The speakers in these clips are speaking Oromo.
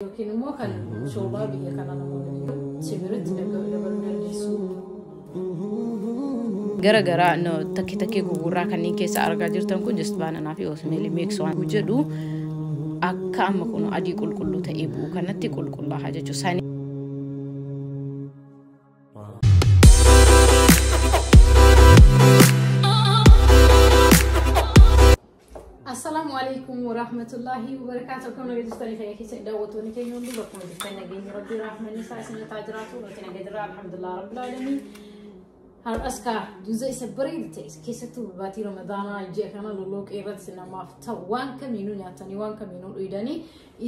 Yookiin immoo kan shoorbaa biyya kana namoonni sibiritti dabaluu dandeessu. Gara garaa takkee takkee gugurraa kanneen keessa argaa jirtan kun just banana fi oatmeal mix waan jedhu akka amma kun adii qulqulluu ta'ee bu'u kanatti qulqullaa'a jechuudha. Assalamu alaikum warahmatullahi wabarakatuh. Akkam nagaa jirtanii fayyaa keessa daawwattoonni keenya hundi bakkuma jirtan nageenyi rabbii rahmanni isaa isin haa jiraatu. Nuti nagaa jirra alhamdulillah rabbil alamin. Har'as kaa juuza isa bareedu ta'e keessattuu baatii Ramadaanaa ji'a kana lolooqee irratti namaaf ta'u waan kamiinuu nyaatanii waan kamiinuu dhuydanii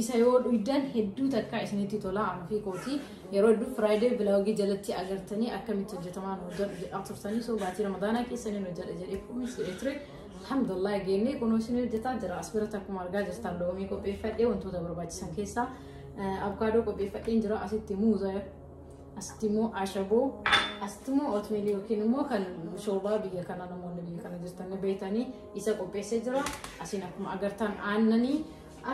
isa yoo dhuydan hedduu takka isinitti tola amma fi kootii yeroo hedduu Friday vlogii jalatti agartanii akkamitti hojjetamaa nu hojjedhu jedhaa turtanii soo baatii Ramadaanaa keessanii nu hojjedha jedhee kunis jedhee ture. Alhamdulillah geenne kunoo isin hojjetaa jira. As biratti akkuma argaa jirtan loomii qopheeffadhee wantoota barbaachisan keessaa avocado qopheeffadheen jira. Asitti muuza, asitti immoo ashaboo, asitti immoo oatmeal yookiin immoo kan shoorbaa biyya kana namoonni biyya kana jirtan beektanii isa qopheessee jira. Asiin akkuma agartan aannanii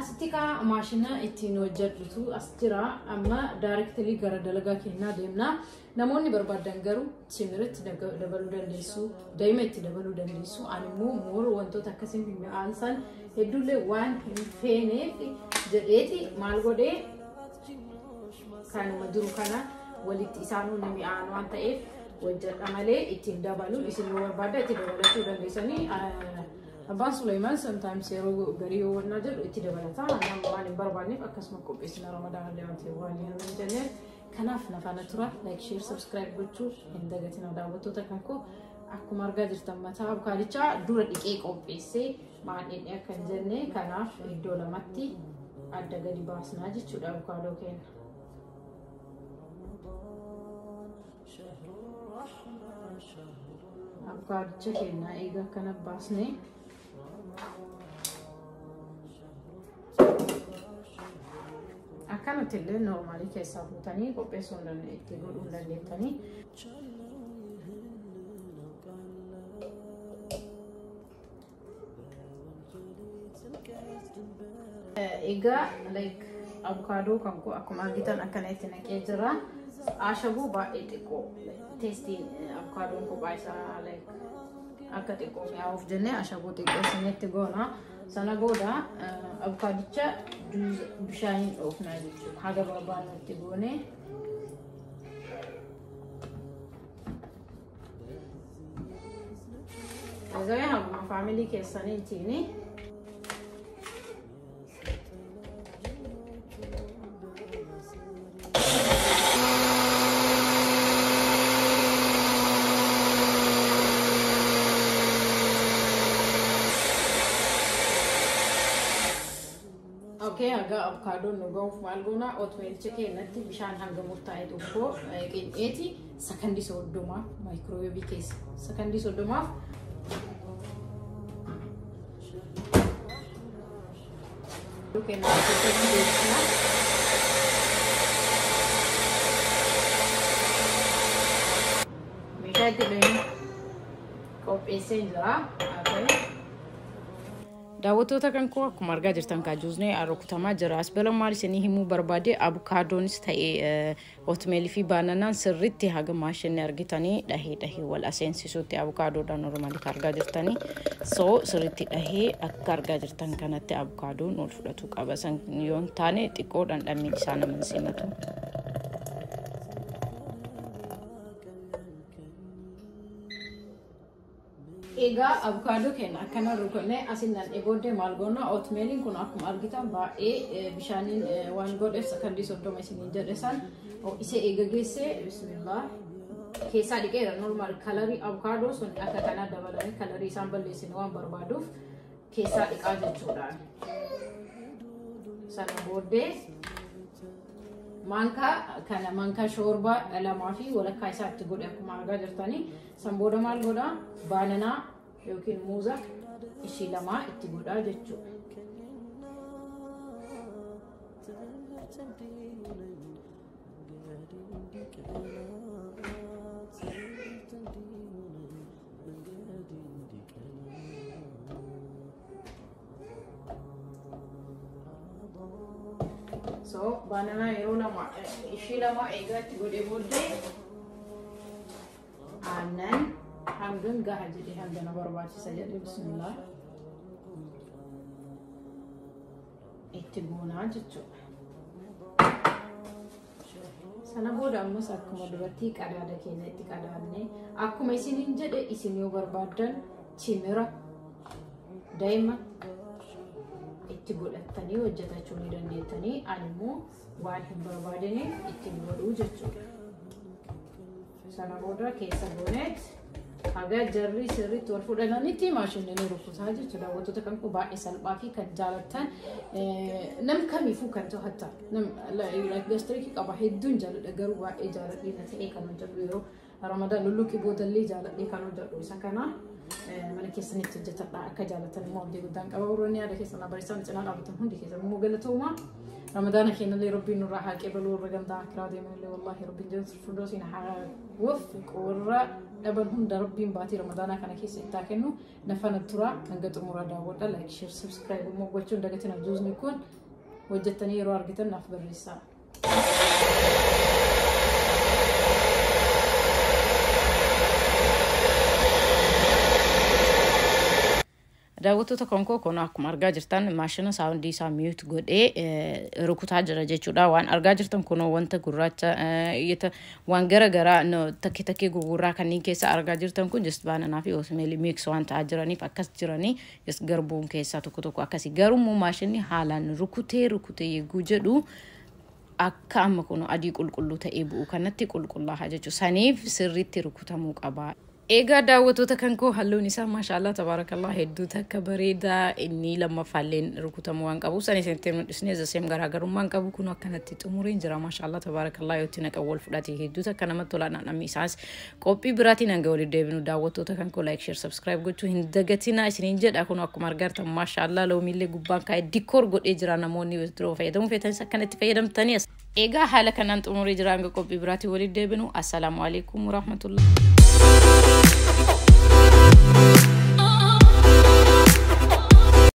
asitti kaa maashina ittiin hojjedhutu as jira. Amma directly gara dalagaa keenyaa deemna. Namoonni barbaadan garuu simiritti dabaluu dandeessu, daa'ima itti dabaluu dandeessu. Ani immoo more wantoota akkasiin mi'aan san hedduullee waan hin feeneef jedheeti maal godhee kanuma jiru kana walitti isaanuu ni mi'aan waan ta'eef hojjedha malee ittiin dabalu. Isin yoo barbaadda itti dabalachuu dandeessanii. Abbaan Suleymaan sometimes yeroo garii yoo wannaa jedhu itti dabalata. Nama waan hin barbaanneef akkasuma qopheessina Ramadaan illee waan ta'eef waan hin jenneef. Kanaaf nafaana tura. Like, share, subscribe gochuu hin dagatina daawwattoota kan koo. Akkuma argaa jirtan mataa abukaadichaa dura dhiqee qopheessee maal inni akka hin jenne kanaaf iddoo lamatti adda gadi baasnaa jechuudha abukaadoo keenya. Abukaadicha keenya eega akkana baasnee akkanatti illee noormaalii keessaa fuutanii qopheessuu itti godhuu dandeettanii. Egaa like abukaadoo kan koo akkuma argitan akkana itti naqee jira. Ashaboo baay'ee xiqqoo teestiin abukaadoon kophaa isaa like akka xiqqoo mi'aawuuf jennee ashaboo xiqqoo isinitti goona. Sana booda abukaadicha bishaaniin dhoofnaa jechuudha. Haga barbaannu itti goone. Egaa haguma faamilii keessaniitiin Okay, haga avokaadoon nu ga'uuf maal goona? Oatmealicha keenyatti bishaan hanga murtaa'e tokko qinxeeti sakandii 30 maayikirooweevii keessa. Sakandii 30 keenya keessatti deebisna. Meeshaa itti dhahinu qopheessee jira. Daawwattoota kan koo akkuma argaa jirtan kaajuusnee rukutamaa jira. As bala maal isinii himuu barbaade abukaadonis ta'ee oatmealii fi baananaan sirriitti haga maashinni argitanii dhahee dhahee wal aseensisuutti abukaadoodhaan normaalii argaa jirtanii. So sirriitti dhahee akka argaa jirtan kanatti abukaadoon wal fudhatu qaba. San yoo hin taane xiqqoo dhandhamni isaa nama hin simatu. Egaa abukaadoo keenya akkana rukunee asiin naqnee booddee maal goona? Oatmealiin kun akkuma argitan baay'ee bishaaniin waan godheef sakandii 30 isiniin jedhe san isa eega geessee bismillah keessaa dhiqeera. Normaal kalarii abukaadoo sun akka kanaa dabalanii kalarii isaan balleessine waan barbaaduuf keessaa dhiqaa jechuudha. Sana booddee maankaa kana maankaa shoorbaa 2 fi walakkaa isaa itti godhe akkuma argaa jirtanii. San booda maal godhaa? Baananaa yookiin muuza ishii 2 itti godhaa jechuudha. So So banana yeroo lama ishii lama eegaatti godhee booddee aannan hangan gaha jedhee hangana barbaachisa jedhee bismillah itti goonaa jechuudha. Sana booda ammas akkuma duratti qadaada keenya itti qadaadne akkuma isiniin jedhe isin yoo barbaaddan timira daa'ima itti godhattanii hojjetachuu ni dandeettanii. Ani immoo waan hin barbaadiniif itti godhuu jechuudha. Sana booda keessa gooneet haga jarri sirriitti wal fudhatanitti maashinni ni rukutaa jechuudha. Daawwattoota kan koo baay'ee salphaa fi kan jaalattan nam kamiifuu kan ta'u hatta gastriikii qaba hedduun jaaladha garuu baay'ee jaaladhee na ta'ee kan hojjedhu yeroo Ramadaan lulluqii boodallee jaaladhee kan hojjedhu isa kana mana keessanitti hojjetadha. Akka jaalatan immoo abdii guddaan qaba. Warroonni yaada keessan barreessan cinaa dhaabatan hundi keessan immoo galatooma. Ramadaana keenyallee Rabbiin nurraa haa qeebalu warra gamtaa akiraa deemanillee wallaahi Rabbiin jannatu firdawsiin haa waffiqu warra dhaban hunda Rabbiin baatii Ramadaanaa kana keessa itti haa kennu. Nafana tura hanga xumuraa daawwadha. Like, share, subscribe immoo gochuun dagatina. Juuzni kun hojjettanii yeroo argitan naaf barreessaa. Daawwattoota konkoo kun akkuma argaa jirtan maashina soundii isaa mute godhee rukutaa jira jechuudha. Waan argaa jirtan kun wanta gurraacha waan gara garaa takkee takkee gurguraa kanneen keessa argaa jirtan kun just banana fi oatmeal mix waan ta'aa jiraniif akkas jiranii just garbuun keessaa tokko tokko akkasii. Garuu maashinni haalaan rukutee rukutee yegguu jedhu akka amma kun adii qulqulluu ta'ee bu'u kanatti qulqullaa'a jechuudha. Saniif sirriitti rukutamuu qaba. Egaa daawwattoota kan koo halluun isaa maashaallah tabaarakallah hedduu takka bareedaa. Inni lammaffaalleen rukutamuu waan qabu san isinitti mul'isne zaseem garaagarummaan qabu kun akkanatti xumureen jira. Maashaallah tabaarakallah yoo itti naqan wal fudhate hedduu takka namatti tola. Namni isaas qophii biraatiin hanga walitti deebinu daawwattoota kan koo like, share, subscribe gochuu hin dagatinaa isiniin jedha. Kun akkuma argartan maashaallah loomiillee gubbaan kaa'ee decor godhee jira. Namoonni yeroo fayyadamuu feetanis akkanatti fayyadamtanii. Egaa haala kanaan xumuree jira. Hanga qophii biraatiin walitti deebinu, assalaamu alaikum warahmatullahi.